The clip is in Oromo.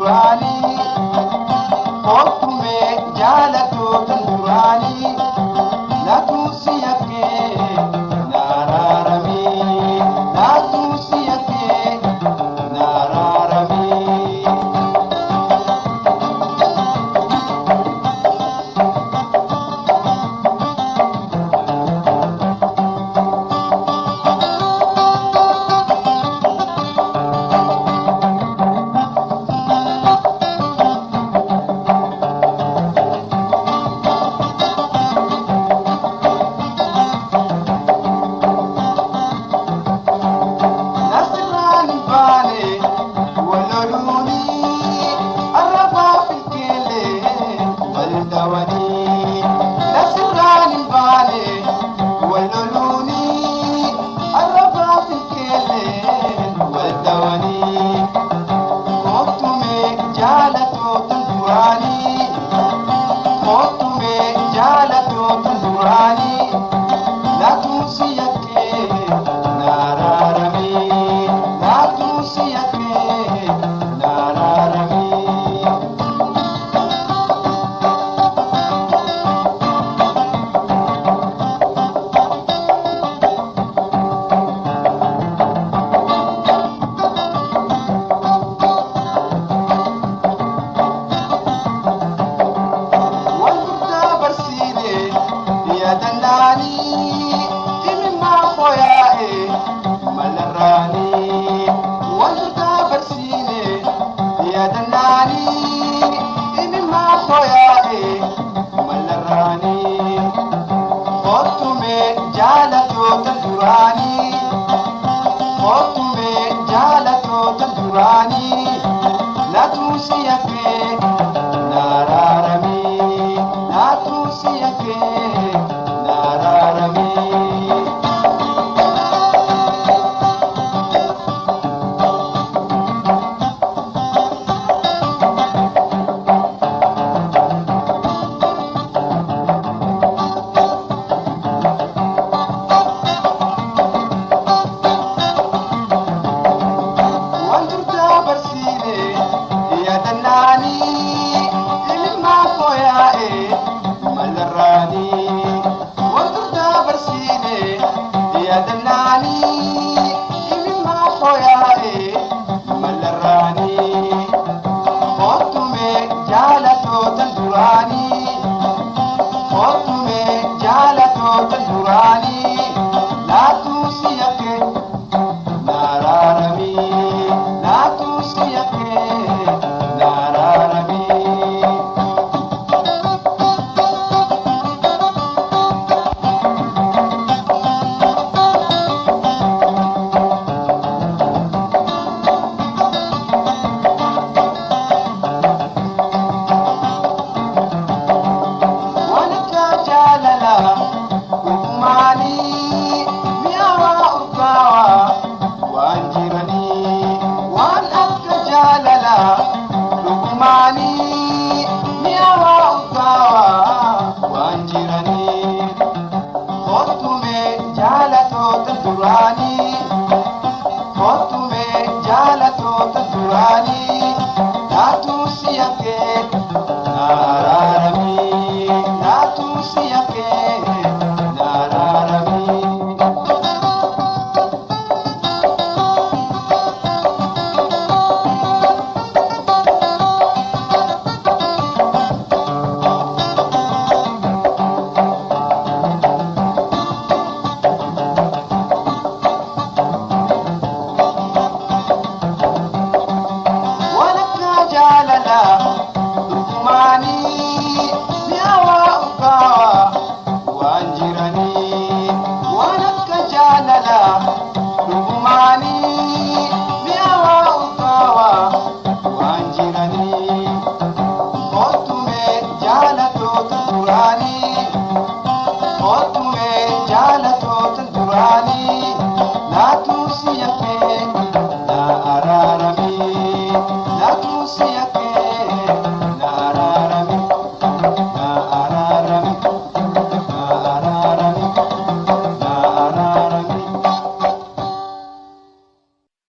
duraanii Kottume jaalattoota duraanii Naatu si yakkee naaraaramee Naatu si yakkee naaraaramee. Nasirraan baane waloluuni arrabaa filkeelee wal dawanii. Nasirraan baane waloluuni arrabaa filkeelee wal dawanii. Kottume jaalattoota duraanii kottume jaalattoota duraanii naatu si yakkee naaraaramee naatu si yakkee naaraaramee. Wal guddaa barsiine yaadannaanii dhimma fooyya'e malarraanii. Wal guddaa barsiine yaadannaanii dhimma fooyya'e malarraanii. Kottume jaalattoota duraanii kottume jaalattoota duraanii naatu si yakkee naaraaramee naatu si yakkee naaraaramee. Waan durdaa barsiine yaadannaanii ilma fooyya'e malarraanii. Waan durdaa barsiine yaadannaanii ilma fooyya'e malarraanii. Kottume jaalattoota duraanii kottume jaalattoota duraanii naatu si yakkee. Naaraaramee naatu si yakkee naaraaramee. Waan akka jaalalaa dhugumaanii mi'aawaa urgaawaa waan jiranii. Waan akka jaalalaa dhugumaanii mi'aawaa urgaawaa waan jiranii. Kottume jaalattoota duraanii kottume jaalattoota duraanii naatu si yakkee naaraaramee naatu si yakkee naaraaramee. Waan akka jaalalaa